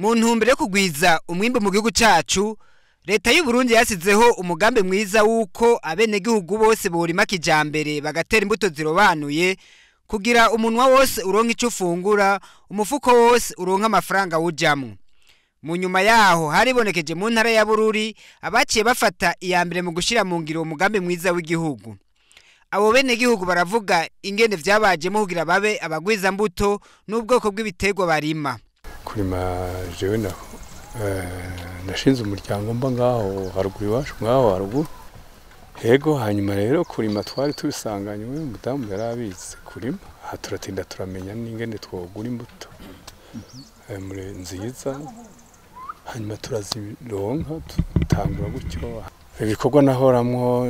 Mu ntumbero yo kugwiza umwimbu mu gihugu cacu, leta y'u Burundi yasizeho umugambi mwiza w'uko abenegihugu bose borima kijambere bagatera imbuto zirobanuye kugira umunwa wose uronka ico ufungura, umufuko wose uronka amafaranga wujamwo. Mu nyuma yaho haribonekeje mu ntara ya Bururi abaciye bafata iya mbere mu gushira mu ngiro umugambi mwiza w'igihugu. Abo benegihugu baravuga ingene vyabajemo kugira babe abagwiza mbuto n'ubwoko bw'ibiterwa barima. Kurima jewe nashinze umuryango mba ngaho haruguru iwacu, ngaho haruguru hego. Hanyuma rero kurima twari tubisanganywe, umudamu yarabizi kurima, aha turatinda turamenya n'ingene twogura imbuto nziza, hanyuma turazironka tutangura gutyo ibikorwa. Nahoramwo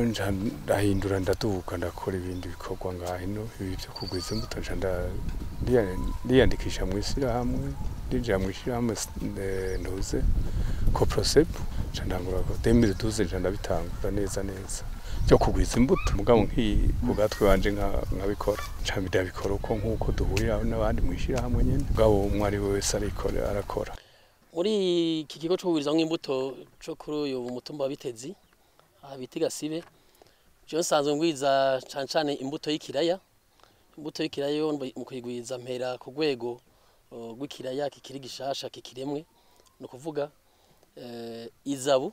ndahindura, ndaduka ndakora ibindi bikorwa ngaho ino, ibi byo kugwiza imbuto, nca ndiyandikisha mu ishyirahamwe, ndinjira mu ishyirahamwe ntuze Coprosep, nca ndangura 2012, nca ndabitangura neza neza byo kugwiza imbuto, mugabo nki ku gatwe wanje nkabikora, nca ndabikora uko nkuko duhurira n'abandi mu ishyirahamwe nyene, mugabo umwe ari we wese arikora arakora. Muri iki kigo cyo kugwirizamwo imbuto cyo kuri uyu mutumba wa Bitezi, aha bita Gasibe, jewe nsanzwe ngwiza cane cane imbuto y'ikiraya. Imbuto y'ikiraya yo mu kuyigwiza mpera ku rwego rw'ikiraya kikiri gishasha kikiremwe. Ni ukuvuga izabu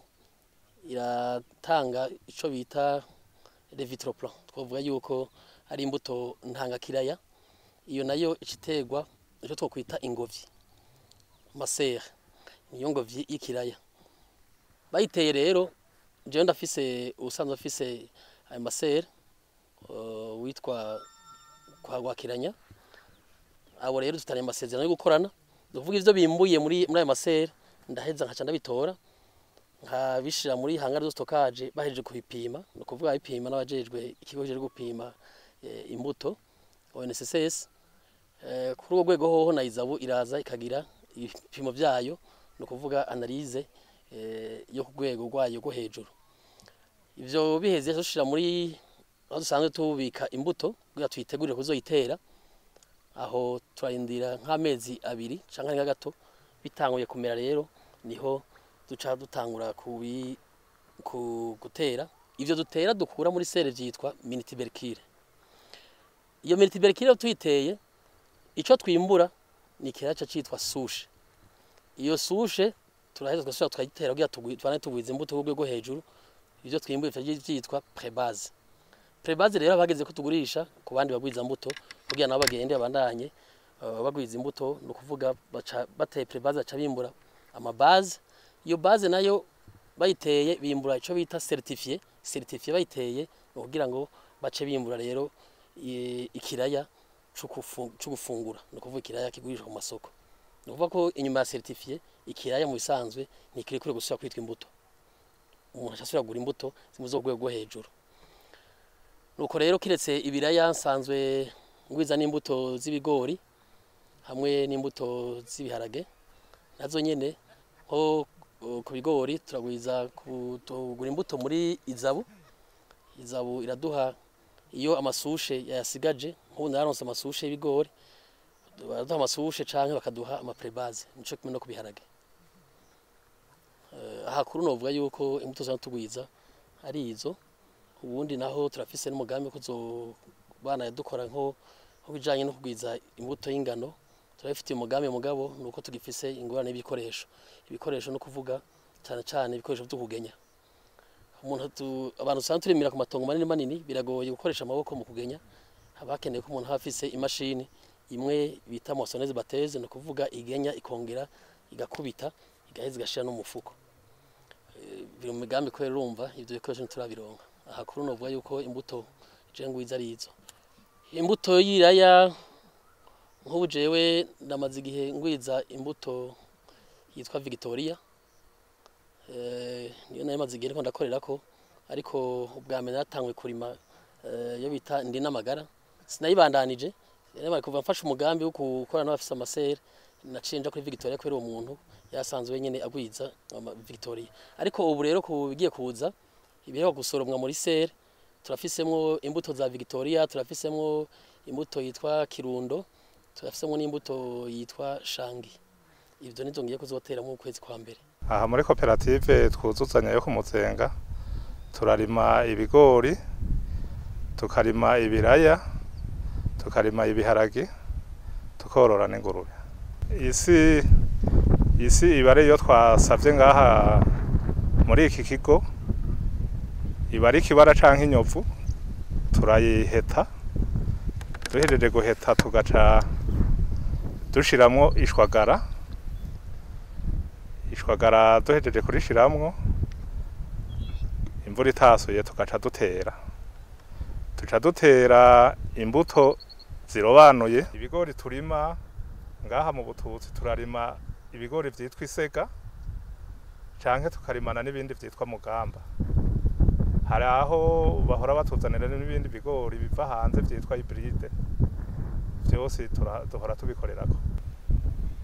iratanga ico bita levitroplan, twavuga yuko ari imbuto ntangakiraya. Iyo nayo iciterwa ico twokwita ingovyi masere, niyo ngovyi y'ikiraya bayiteye. Rero jewe ndafise ubusanzwe afise ayo masere witwa Kwagwakiranya. Abo rero dufitanye amasezerano yo gukorana, ni ukuvuga ivyo bimbuye muri ayo masere ndaheza nkaca ndabitora nkabishira muri hangar de stockage bahejeje kubipima, ni ukuvuga abipima n'abajejwe ikigo kijejwe gupima imbuto ONSSS. Kuri urwo rwego hoho na izabu iraza ikagira ibipimo vyayo, ni ukuvuga analyse yo ku rwego rwayo rwo hejuru. Ivyo biheze dushira muri aho dusanzwe tubika imbuto kugira tuyitegurire kuzoyitera. Aho turarindira nk'amezi 2 canke arenga gato, bitanguye kumera rero niho duca dutangura gutera. Ivyo dutera dukura muri serre vyitwa minitubercule. Iyo minitubercule tuyiteye, ico twimbura ni ikiraya citwa souche. Iyo souche turaheza tugasubira tukayitera kugira tubane tugwiza imbuto ku rwego rwo hejuru. Ivyo twimbuye vyitwa prébase. Prébase rero bageze ko tugurisha ku bandi bagwiza mbuto kugira nabo bagende babandanye bagwiza imbuto. Ni ukuvuga baca bateye prébase baca bimbura amabase. Iyo base nayo bayiteye bimbura ico bita certifié. Certifié bayiteye ni ukugira ngo bace bimbura rero ikiraya co gufungura, ni ukuvuga ikiraya kigurishwa ku masoko. Ni ukuvuga ko inyuma ya certifié ikiraya mu bisanzwe ntikirekure gusubira kwitwa imbuto, umuntu aca asubira kugura imbuto zimwe zo ku rwego rwo hejuru. Nuko rero kiretse ibiraya, nsanzwe ngwiza n'imbuto z'ibigori hamwe n'imbuto z'ibiharage nazo nyene. Nko ku bigori turagwiza, tugura imbuto muri izabu. Izabu iraduha iyo amasouches yayasigaje. Nk'ubu nararonse amasouches y'ibigori, baraduha amasouches canke bakaduha amaprébase. Nico kimwe no ku biharage. Aha kuri novuga yuko imbuto zana tugwiza ari izo. Ubundi naho turafise n'umugambi wo kuzobana dukora nko bijanye no kugwiza imbuto y'ingano. Turabifitiye umugambi, mugabo nuko tugifise ingorane y'ibikoresho. Ibikoresho no kuvuga cyane cyane ibikoresho byo kugenya. Umuntu, abantu usanga turimira ku matongo manini manini, biragoye gukoresha amaboko mu kugenya. Haba hakenewe ko umuntu aba afise imashini imwe bita moissonneuse batteuse, ni ukuvuga igenya ikongera igakubita, igaheza igashira no mu mufuko. Biri mu migambi kubera urumva ivyo bikoresho ntiturabironka. Aha kuri novuga yuko imbuto je ngwiza ari izo. Imbuto y'iraya, nk'ubu jewe ndamaze igihe ngwiza imbuto yitwa Victoria, niyo nayo maze igihe ndiko ndakorerako. Ariko ubwa mbere natanguye kurima iyo bita Ndi n'amagara, sinayibandanije. Rero kuva mfashe umugambi wo gukora n'abafise amaserres, naciye nja kuri Victoria kubera uwo muntu yasanzwe nyene agwiza Victoria. Ariko ubu rero kubigiye kuza ibiheruka gusoromwa muri serre, turafisemwo imbuto za Victoria, turafisemwo imbuto yitwa Kirundo, turafisemwo n'imbuto yitwa Shangi. Ivyo nizo ngiye kuzotera mu kwezi kwa mbere. Aha muri koperative twuzuzanya yo Kumuzenga turarima ibigori, tukarima ibiraya, tukarima ibiharage, tukorora n'ingurube. Isi ibare yo twasavye ngaha muri iki kigo ibari kibara canke inyovu, turayiheta. Duhejeje guheta tugaca dushiramwo ishwagara. Ishwagara duhejeje kurishiramwo, imvura itasuye tugaca dutera. Tuca dutera imbuto zirobanuye. Ibigori turima ngaha mu Bututsi, turarima ibigori vyitwa isega canke tukarimana n'ibindi vyitwa mugamba. Hari aho bahora batuzanira n'ibindi bigori biva hanze vyitwa hybride, vyose duhora tubikorerako.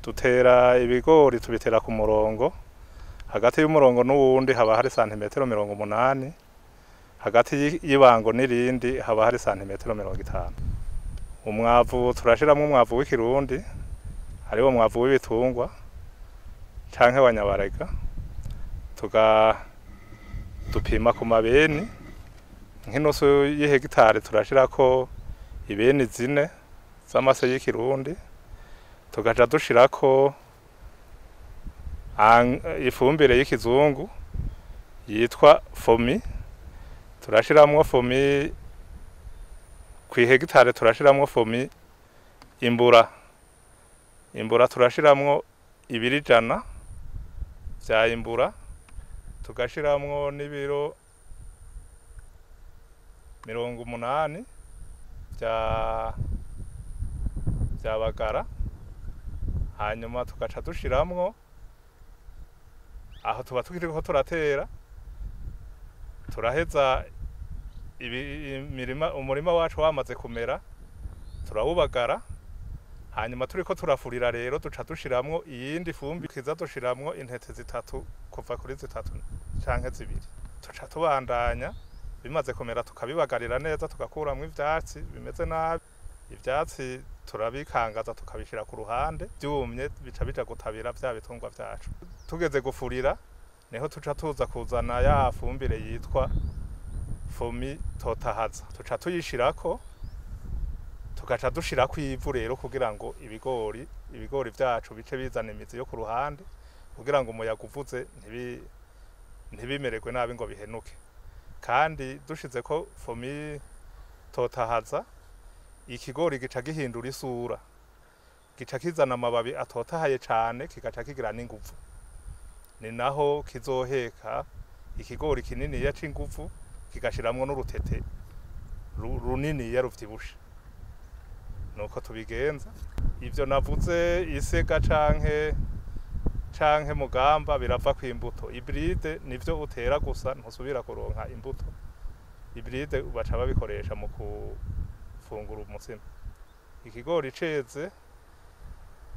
Dutera ibigori tubitera ku murongo, hagati y'umurongo n'uwundi haba hari santimetero 80, hagati y'ibango n'irindi haba hari santimetero 50. Umwavu turashiramwo umwavu w'ikirundi, ariwo mwavu w'ibitungwa canke wa nyabarega, dupima ku mabeni. Nk'inusu y'ihegitari turashirako ibeni 4 z'amase y'ikirundi, tugaca dushirako ifumbire y'ikizungu yitwa fomi. Turashiramwo fomi kw'ihegitari, turashiramwo fomi imbura. Imbura turashiramwo 200 vya imbura, tugashiramwo n'ibiro 80 vya bagara. Hanyuma tugaca dushiramwo, aho tuba tukiriko turatera, turaheza umurima wacu wamaze kumera turawubagara. Hanyuma turiko turafurira rero duca dushiramwo iyindi fumbi, kiza dushiramwo intete 3 kuva kuri 3 canke 2. Tuca tubandanya bimaze kumera tukabibagarira neza, tugakuramwo ivyatsi bimeze nabi. Ivyatsi turabikangaza tukabishira ku ruhande, byumye bica bija gutabira vya bitungwa vyacu. Tugeze gufurira niho tuca tuza kuzana ya fumbire yitwa fomi totahaza, tuca tuyishirako, tugaca dushirako ivu rero kugira ngo ibigori vyacu bice bizana imizi yo ku ruhande, kugira ngo umuyaga uvuze ntibimererwe nabi ngo bihenuke. Kandi dushizeko fomi totahaza, ikigori gica gihindura isura, gica kizana amababi atotahaye cane, kigaca kigira n'inguvu. Ni naho kizoheka ikigori kininiya c'inguvu, kigashiramwo n'urutete runiniya ruvyibushe. Nuko tubigenza. Ivyo navuze isega canke mugamba birava kw'imbuto. Hybride nivyo utera gusa, ntusubira kuronka imbuto. Hybride baca babikoresha mu kufungura umutsima. Ikigori ceze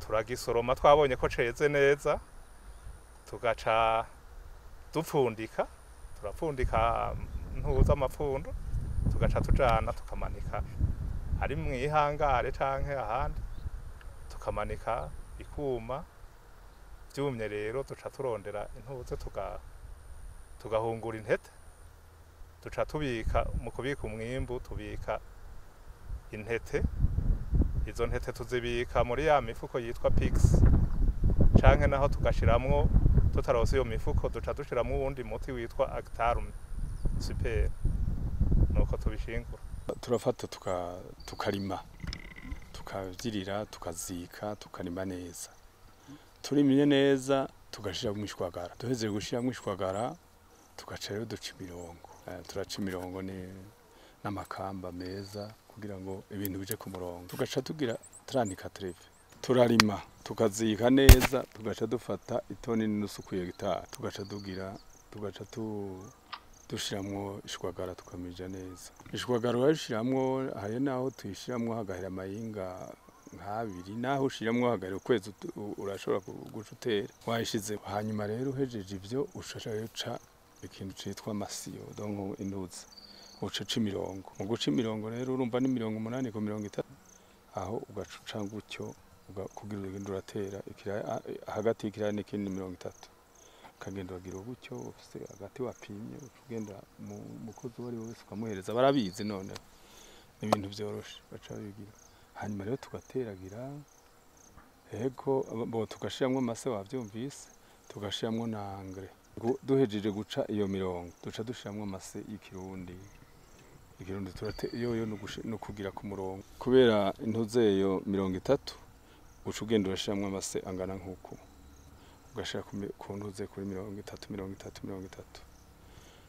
turagisoroma twabonye ko ceze neza, tugaca dupfundika, turapfundika ntuza amapfundo, tugaca tujana tukamanika ari mwihangare canke ahandi, tukamanika ikuma. Vyumye rero duca turondera intuze tugahungura intete, duca tubika. Mu kubika umwimbu tubika intete. Izo ntete tuzibika muri ya mifuko yitwa Pix, canke naho tugashiramwo, tutarose iyo mifuko duca dushiramwo uwundi muti witwa Actarum Super. Nuko tubishingura. Turafata tukarima, tukavyirira, tukazika, tukarima neza. Turimye neza tugashiramwo ishwagara. Duheze gushiramwo ishwagara tugaca rero duca imirongo. Turaca imirongo n'amakamba meza kugira ngo ibintu bije ku murongo. Tugaca tugira turanika treve. Turarima tukazika neza, tugaca dufata itoni n'inusu ku hegitari, tugaca tugira tugaca dushiramwo ishwagara tukamija neza. Ishwagara urashiramwo, hari naho tuyishiramwo hagahera amayinga nk'abiri, naho ushiramwo hagahera ukwezi urashobora guca utera wayishize. Hanyuma rero uhejeje ivyo ushasha uca ikintu citwa amasiyo, donc intuzi, uca uca imirongo. Mu guca imirongo rero urumva ni 80 ku 30, aho ugaca uca gutyo. Kugira ugende uratera ikiraya hagati y'ikiraya n'ikindi 30, ukagenda uragira gutyo ufise hagati wapimye, ugenda mukozi uwo ari we wese ukamuhereza, barabizi noneho ni ibintu vyoroshe baca bigira. Hanyuma rero tugateragira, ego bo tugashiramwo amase wavyumvise, tugashiramwo na engrais. Duhejeje guca iyo mirongo duca dushiramwo amase y'ikirundi. Ikirundi turate yoyo no kugira ku murongo, kubera intuzeyo 30 uca ugenda urashiramwo amase angana nkuko ugashira ku ntuze kuri 30 30 30.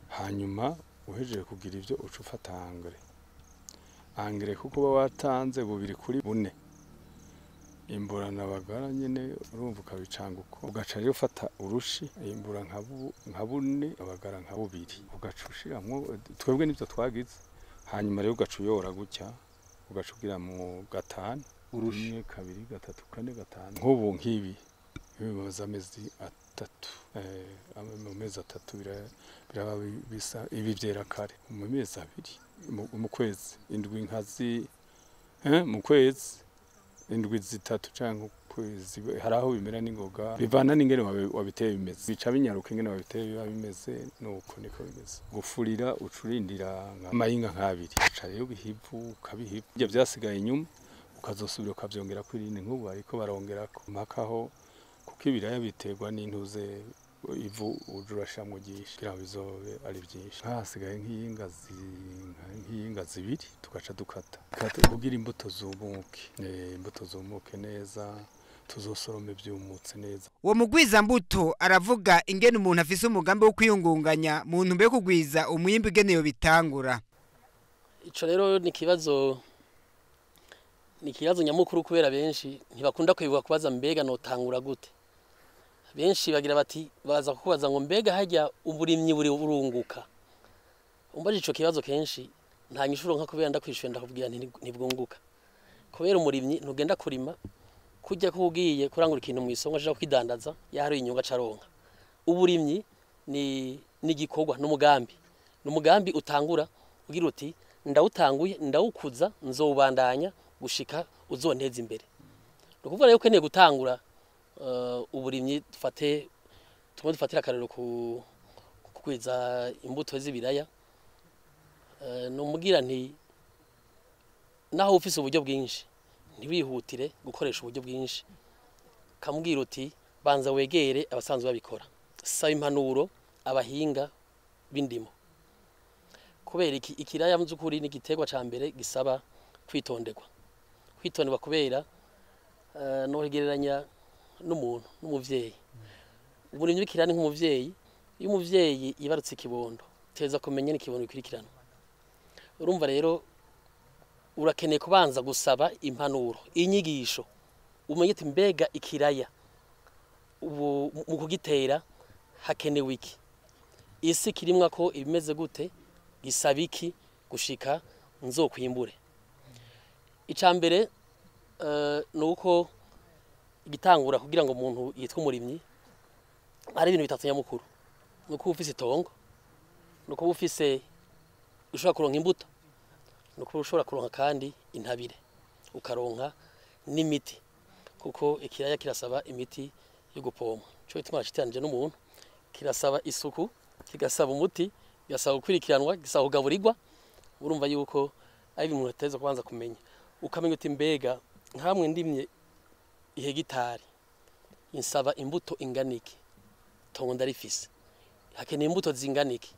Hanyuma uhejeje kugira ivyo uca ufata engrais kuko uba watanze 2 kuri 4 imbura nabagara nyene, urumva ukabicanga uko. Ugaca rero ufata urushi imbura nka 4 abagara nka 2 ugaca ushiramwo, twebwe nivyo twagize. Hanyuma rero ugaca uyora gutya, ugaca ugira mu 5 urushi 1 2 3 4 5 nk'ubu nk'ibi bimaze amezi 3, mu mezi 3 biraba bisa ibi vyera kare. Mu mezi 2 mu kwezi indwi nkazi mu kwezi indwi 3 canke ukwezi, haraho bimera n'ingoga bivana n'ingene wabiteye bimeze, bica binyaruka ingene wabiteye biba bimeze, nuko niko bimeze. Gufurira ucurindira amayinga nk'abiri, uca rero bihivu ukabihivu ibyo vyasigaye inyuma ukazosubira ukavyongera kwirindi nk'ubu ariko barongerako mpakaho, kuko ibiraya biterwa n'intuze ivu uje urashiramwo ryinshi kugira ngo bizobe ari byinshi. Hasigaye nk'iyinga 2 tugaca dukata kugira imbuto zumuke, imbuto zumuke neza, tuzosorome byumutse neza. Uwo mugwiza mbuto aravuga ingene umuntu afise umugambi wo kwiyungunganya mu ntumbero yo kugwiza umwimbu ingene yo bitangura. Ico rero ni kibazo nyamukuru, kubera benshi ntibakunda kwibuka kubaza mbega notangura gute. Benshi bagira bati baza kukubaza ngo mbega hajya uburimyi buri burunguka. Umbaje ico kibazo kenshi nta nyishuro nka kubera ndakwishuye ndakubwira ntibwunguka. Kubera umurimyi ntugenda kurima kujya kugiye kurangura ikintu mu isonga aje kwidandaza yahari inyunga caronka. Uburimyi ni nigikorwa n'umugambi. N'umugambi utangura ugira uti ndawutanguye ndawukuza nzowubandanya gushika uzonteza imbere. Nukuvuga rero ukeneye gutangura uburimyi, dufate tumwe dufatira akarero ku kugwiza imbuto z'ibiraya, numubwira nti naho ufise uburyo bwinshi ntiwihutire gukoresha uburyo bwinshi, kamubwira uti banza wegere abasanzwe babikora, saba impanuro abahinga b'indimo. Kubera iki ikiraya mu by'ukuri ni igiterwa ca mbere gisaba kwitonderwa. Kwitonderwa kubera no n'umuntu n'umuvyeyi. Uburimyi bw'ikiraya ni nk'umuvyeyi, iyo umuvyeyi yibarutse ikibondo teza kumenya n'ikibondo bikurikirana. Urumva rero urakeneye kubanza gusaba impanuro, inyigisho, umenye ati mbega ikiraya ubu mu kugitera hakenewe iki, isi kirimwa ko ibimeze gute, gisaba iki gushika nzokwimbure. Icambere nuko igitangura kugira ngo umuntu yitwe umurimyi ari ibintu bitatu nyamukuru. Nuko ufise itongo, nuko ufise ushobora kuronka imbuto, nuko ushobora kuronka kandi intabire, ukaronka n'imiti, kuko ikiraya kirasaba imiti yo gupompa. Cyo bituma citiranije n'umuntu, kirasaba isuku, kigasaba umuti, kigasaba gukurikiranwa, gisaba kugaburirwa. Urumva yuko ari ibintu uteza kubanza kumenya. Ukamenya uti mbega nkamwe ndimye ihegitari insaba imbuto inganiki, tongo ndarifise, hakeneye imbuto zinganiki.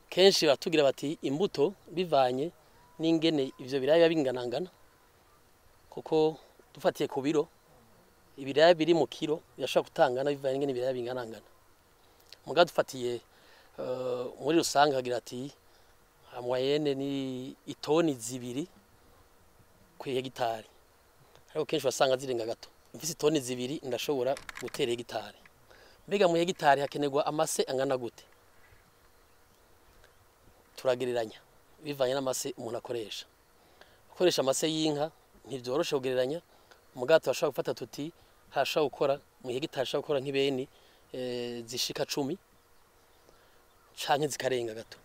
Kenshi batugira bati imbuto bivanye n'ingene ivyo biraya binganangana, kuko dufatiye ku biro ibiraya biri mu kiro birashobora gutangana bivanye n'ingene ibiraya binganangana. Muga dufatiye muri rusange hagira ati moyenne ni itoni 2 ku hegitari, ariko kenshi wasanga zirenga gato. Mfise itoni 2 ndashobora gutera hegitari. Mbega mu hegitari hakenerwa amase angana gute? Turagereranya bivanye n'amase umuntu akoresha. Akoresha amase y'inka ntivyoroshe kugereranya, mugato ashobora gufata tuti hashobora gukora mu hegitari ashobora gukora nk'ibeni zishika 10 canke zikarenga gato.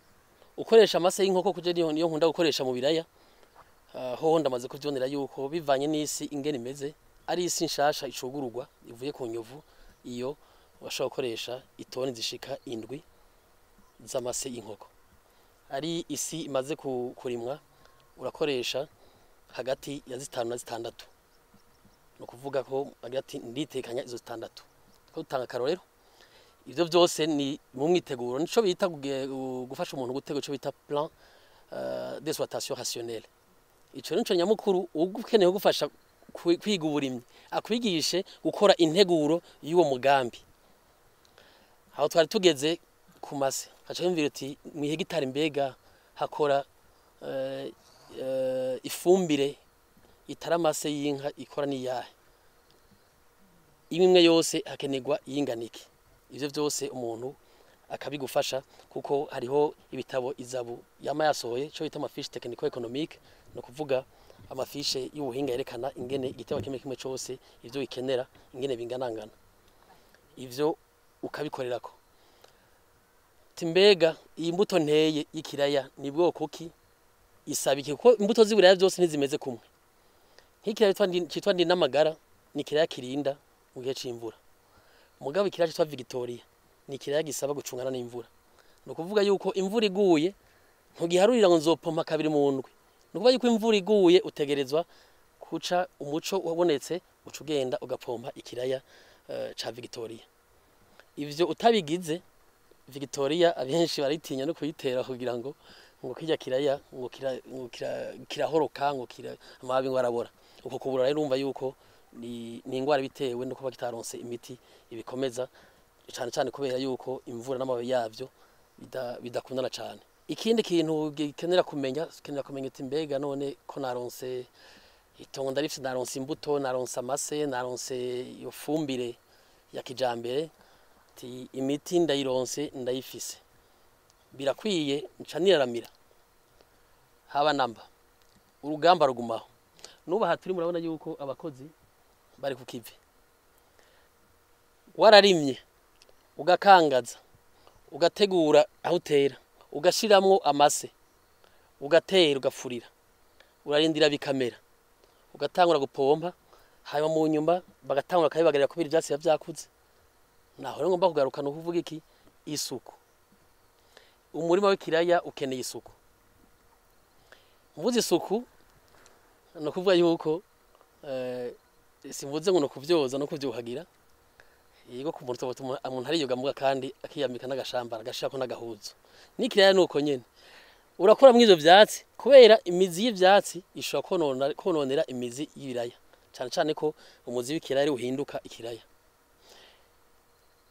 Ukoresha amase y'inkoko kuje niyo nkunda gukoresha mu biraya, Hoho ndamaze kuvyonera yuko bivanye n'isi ingene imeze, ari isi nshasha icugururwa ivuye ku nyovu, iyo bashobora gukoresha itoni zishika 7 z'amase y'inkoko. Ari isi imaze kurimwa urakoresha hagati ya 5 na 6. No kuvuga ko hagati nditekanya izo 6. Ko dutanga karorero ivyo byose ni mu mwiteguro, nico bita gufasha umuntu gutegura ico bita plan d'exploitation rationnelle. Ico nico nyamukuru ukeneye gufasha kwiga uburimyi, akwigishe gukora integuro y'uwo mugambi. Aho twari tugeze ku mase, haca yumvira uti mu hegitari mbega hakora ifumbire itaramase y'inka ikora ni yahe, imwe yose hakenerwa yinganiki. Ivyo byose umuntu akabigufasha, kuko hariho ibitabo izabu yama yasohoye cyo bita amafiche technico économique, no kuvuga amafishe y'ubuhinga yerekana ingene igitabo kimwe kimwe cyose ivyo ikenera ingene binganangana, ivyo ukabikorerako. Timbega iyi mbuto nteye y'ikiraya ni bwoko ki, isaba iki? Kuko imbuto z'ibiraya byose ntizimeze kumwe. Nk'ikiraya citwa ndi n'amagara ni ikiraya kirinda mu gihe c'imvura, mugabo ikiraya citwa Victoria ni ikiraya gisaba gucungana n'imvura. Ni ukuvuga yuko imvura iguye ntugiharurira ngo nzopompa kabiri mu ndwi. Ni ukuvuga yuko imvura iguye utegerezwa kuca umuco wabonetse uca ugenda ugapompa ikiraya ca Victoria. Ivyo utabigize, Victoria abenshi baritinya no kuyitera kugira ngo kirya kiraya ngo kirahoroka, ngo kira amababi ngo arabora. Uko kubura rero urumva yuko ni ingwara bitewe no kuba kitaronse imiti ibikomeza, cyane cyane kubera yuko imvura n'amababi yavyo bidakundana cyane. Ikindi kintu gikenera kumenya, kenera kumenya uti mbega none ko naronse itongo ndarifise, naronse imbuto, naronse amase, naronse iyo fumbire ya kijambere, ati imiti ndayironse ndayifise, birakwiye nca niraramira haba namba urugamba rugumaho. Nubaha turi murabona yuko abakozi bari ku kivi. Wararimye ugakangaza, ugategura aho utera, ugashiramwo amase, ugatera, ugafurira, urarindira bikamera, ugatangura gupompa, hanyuma mu nyuma bagatangura kabibagarira kubira ivyatsi vyakuze. Naho rero ngomba kugaruka no kuvuga iki? Isuku. Umurima w'ikiraya ukeneye isuku. Mvuze isuku no kuvuga yuko simvuze ngo no kuvyoza no kuvyuhagira. Yego ku muntu umuntu ariyoga muga kandi akiyamika n'agashambara agashirako n'agahuzo. N'ikiraya nuko nyene. Urakora mw'ivyo vyatsi kubera imizi y'ivyatsi ishobora kononera imizi y'ibiraya. Cyane cyane ko umuzi w'ikiraya uhinduka ikiraya.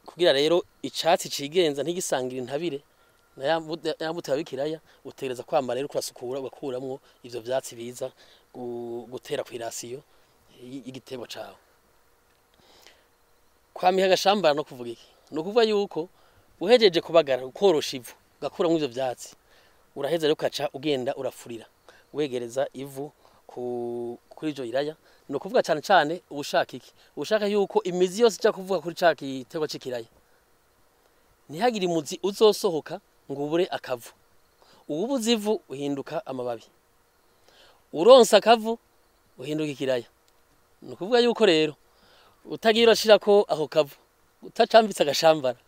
Kugira rero icatsi cigenza ntigisangira intabire na yambuto y'ikiraya, utegereza kwambara rero kurasukura ugakuramwo ivyo vyatsi biza gutera kwirasiyo y'igitebo cawe. Kwamiha agashambara no kuvuga iki? No kuvuga yuko uhejeje kubagara ukorosha ivu ugakuramwo ivyo vyatsi, uraheza rero ukaca ugenda urafurira wegereza ivu kuri ivyo biraya. No kuvuga cyane cyane ubushaka iki? Ubushaka yuko imizi yose ija kuvuga kuri ca gitego c'ikiraya, ntihagire umuzi uzosohoka ngo ubure akavu. Ubuze ivu uhinduka amababi, uronsa akavu uhinduka ikiraya. Ni ukuvuga yuko rero utagiye urashirako ako kavu, utacambitse agashambara,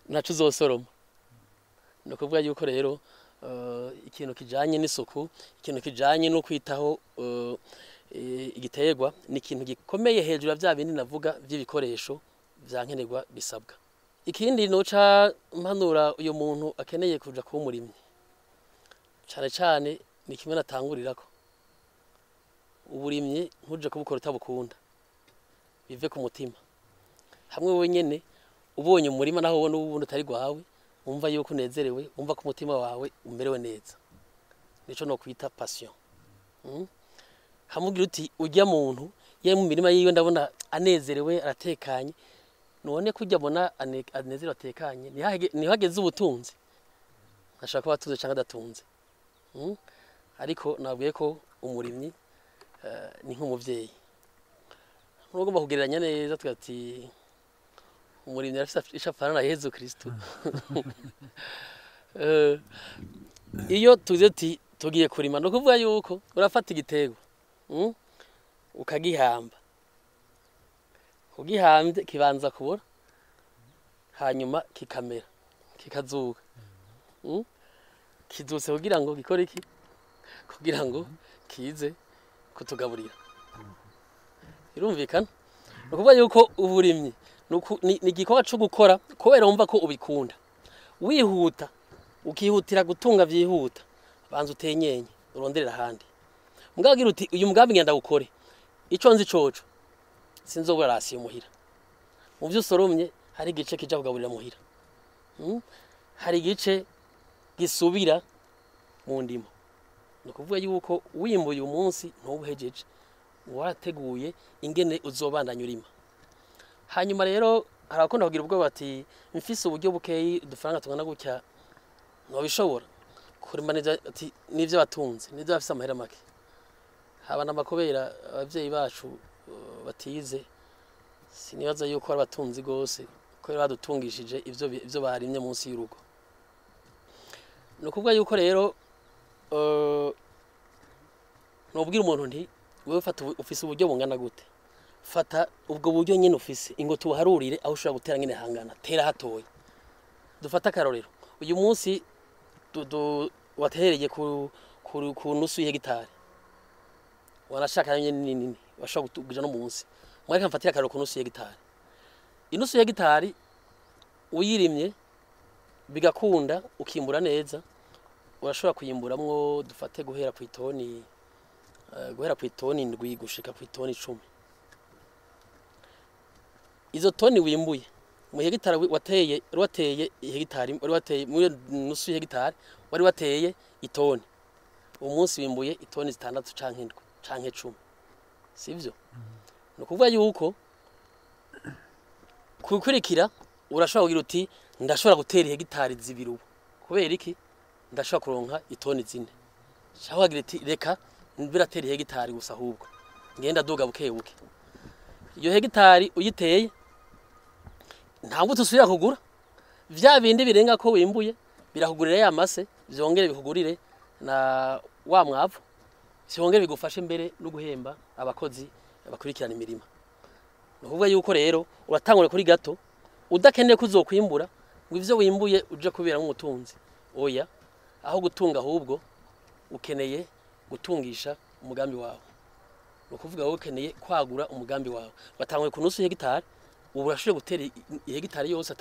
ntaco uzosoroma. Ni ukuvuga yuko rero ikintu kijanye n'isuku, ikintu kijanye no kwitaho igiterwa ni ikintu gikomeye hejuru ya vya bindi navuga vy'ibikoresho vyankenerwa bisabwa. Ikindi noca mpanura uyu muntu akeneye kuja kuba umurimyi, cane cane ni kimwe natangurirako, uburimyi ntuje kubukora utabukunda, bive ku mutima. Hamwe wenyene ubonye umurima naho ubona ubundi utari gwawe, wumva yuko unezerewe, wumva ko umutima wawe umerewe neza, nico no kwita passion. Hamugira uti ujya muntu ye mu mirima yiwe ndabona anezerewe aratekanye, none kujya abona anezerewe atekanye niho hageze ubutunzi, ashaka kuba atunze cyangwa adatunze. Ariko nabwiye ko umurimyi ni nk'umuvyeyi, ntugomba kugereranya neza tugati umurimyi arafise ishapana na Yezu Kristo. Iyo tuze ati Tugiye kurima, no kuvuga yuko urafata igitego ukagihamba, ugihambye kibanza kubora, hanyuma kikamera kikazuka, kizutse kugira ngo gikore iki? Kugira ngo kize kutugaburira. Birumvikana? Ni ukuvuga yuko uburimyi ni igikorwa cyo gukora kubera wumva ko ubikunda, wihuta ukihutira gutunga vyihuta, banza utenyenye uronderera ahandi. Mugabo uti uyu mugambi ngenda gukore, ico nzi coco sinzobura rasiyo muhira. Mu byo usoromye hari igice kija kugaburira muhira, hari igice gisubira mu ndimo. Ni ukuvuga yuko wimbuye umunsi ntubuhejeje, warateguye ingene uzobandanya urima. Hanyuma rero hari abakunda kugira ubwoba bati mfise uburyo bukeyi udufaranga tungana gutya ntobishobora kurima neza, ati nivyo batunze nivyo bafise amahera make. Haba n'amakobera abavyeyi bacu batize, sinibaza yuko ari abatunzi gose kubera badutungishije ivyo barimye munsi y'urugo. Ni ukuvuga yuko rero nobwira umuntu nti wewe fata ufise uburyo bungana gute, fata ubwo buryo nyine ufise ingo tuharurire aho ushobora gutera nyine hangana, tera hatoya. Dufata akarorero uyu munsi watereye ku nusu y'hegitari, wanashaka nyine nini washobora kuja no munsi, mwareka mfatira akarorero ku nusu y'hegitari. Inusu y'hegitari uyirimye bigakunda ukimbura neza, urashobora kuyimburamwo dufate guhera ku itoni 7 gushika ku itoni 10. Izo toni wimbuye mu hegitari wateye, wateye hegitari, wari wateye muri nusu hegitari, wari wateye itoni, umunsi wimbuye itoni 6 canke 7 canke 10, sivyo? No kuvuga yuko kukurikira urashobora kugira uti ndashobora gutera hegitari 2 ubu, kubera iki? Ndashobora kuronka itoni 4. Cyangwa kugira uti reka biratera hegitari gusa, ahubwo ngenda duga buke buke. Iyo hegitari uyiteye ntabwo tusubira kugura vya bindi birenga ko wimbuye, birakugurira ya mase, vyongere bikugurire na wa mwavu, vyongere bigufashe mbere no guhemba abakozi bakurikirana imirima. No kuvuga yuko rero uratangura kuri gato udakeneye kuzokwimbura ngo ivyo wimbuye uje kubera nk'umutunzi, oya, aho gutunga ahubwo ukeneye gutungisha umugambi wawe. No kuvuga wowe ukeneye kwagura umugambi wawe. Watanguye ku nusu hegitari, ubu urashoboye gutera hegitari yose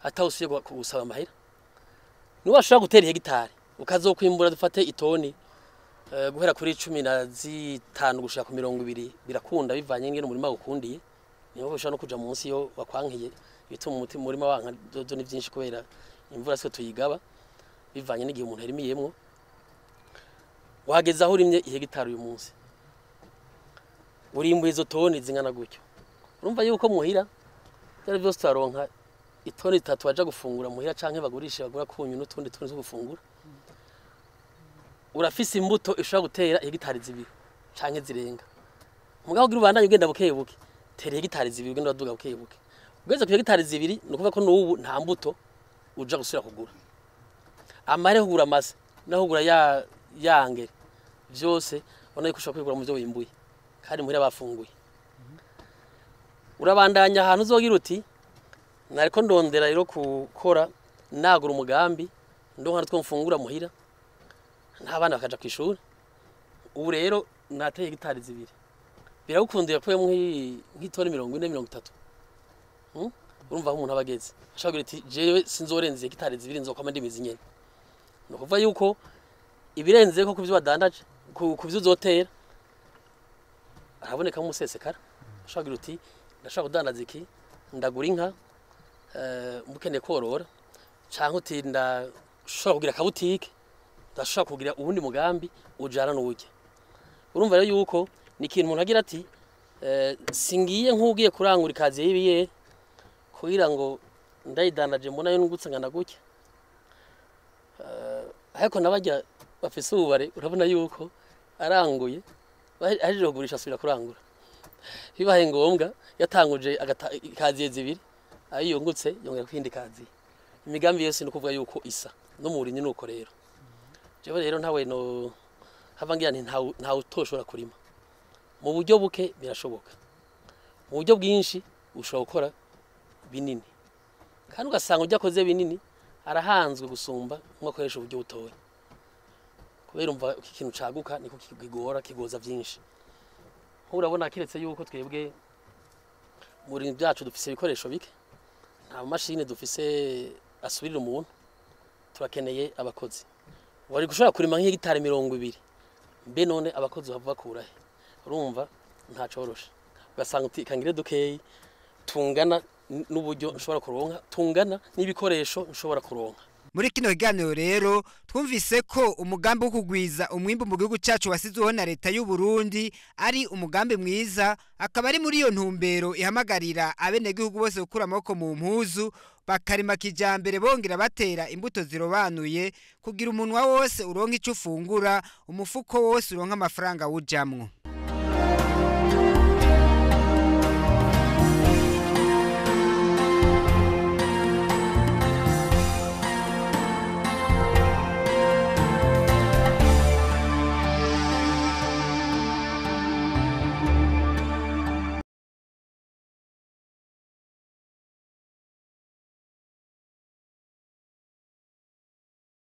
atawusiye gusaba amahera. Niwashobora gutera hegitari ukazokwimbura dufate itoni guhera kuri 15 gushika ku 20, birakunda bivanye n'ingene umurima ukundiye. Niho ushobora no kuja munsi yo wakwankiye, bituma umurima wanka dodo ni byinshi kubera imvura siko tuyigaba bivanye n'igihe umuntu yarimiyemwo. Wageze aho urimye hegitari uyu munsi urimbuye izo toni zingana gutyo, urumva yuko muhira byari byose twaronka itoni 3 baja gufungura muhira canke bagurishe bagura kunyu n'utundi toni zo gufungura. Urafise imbuto ishobora gutera hegitari 2 canke zirenga. Mugabo kugira ubandanye ugenda buke buke, tera hegitari 2 ugenda waduga buke buke. Ugeze ku hegitari 2 ni ukuvuga ko n'ubu nta mbuto uja gusubira kugura. Amare kugura amase naho kugura ya yangere vyose ubona yuko ushobora kwigura mu byo wimbuye kandi muhira bafunguye. Urabandanya ahantu uzogira uti nariko ndondera rero gukora nagura umugambi ndonka two mfungura muhira n'abana bakaja kwishuri. Ubu rero nateye hegitari 2, biragukundiye ko nk'itoni 40 30. Urumva aho umuntu abageze ashobora kugira ati jewe sinzorenze hegitari 2 nzokwama ndimizi nyene. No kuvuga yuko ibirenze ko kuvyo badandaje kuvyo uzotera araboneka umusesekara. Ashobora kugira uti ndashaka kudandaza iki, ndagura inka mukeneye korora, canke uti ndashobora kugira akabutike, ndashobora kugira ubundi mugambi ujana n'uburyo. Urumva rero yuko ni ikintu umuntu agira ati singiye nk'ugiye kurangura ikaziye y'ibiye kugira ngo ndayidandaje mbona yo nungutse ngana gutya. Ariko nabajya bafise ububare urabona yuko aranguye ahejeje kugurisha asubira kurangura, bibaye ngombwa yatanguje ikaziye 2 ayo yungutse yongera kwindi kaziye. Imigambi yose ni kuvuga yuko isa no mu burimyi nuko rero Jewe rero ntawe no hava ngira nti ntawe utoshobora kurima. Mu buryo buke birashoboka, mu buryo bwinshi ushobora gukora binini, kandi ugasanga ujya akoze binini arahanzwe gusumba nk'uwakoresha uburyo butoya, kubera umva uko ikintu caguka niko kigora, kigoza byinshi. Nk'ubu urabona kiretse yuko twebwe mu bintu byacu dufise ibikoresho bike, nta mashini dufise asubirira umuntu, turakeneye abakozi. Wari gushobora kurima nk'hegitari 20, mbe none abakozi bava bakurahe? Urumva ntacoroshe, ugasanga uti kangire dukeyi tungana n'uburyo nshobora kuronka, tungana n'ibikoresho nshobora kuronka. Muri kino kiganiro rero twumvise ko umugambi wo kugwiza umwimbu mu gihugu cyacu wasizweho na leta y'u Burundi ari umugambi mwiza, akaba ari muri iyo ntumbero ihamagarira abenegihugu bose gukura amaboko mu mpuzu bakarima kijambere, bongera batera imbuto zirobanuye kugira umunwa wose uronka ico ufungura, umufuko wose uronka amafaranga wujamwo.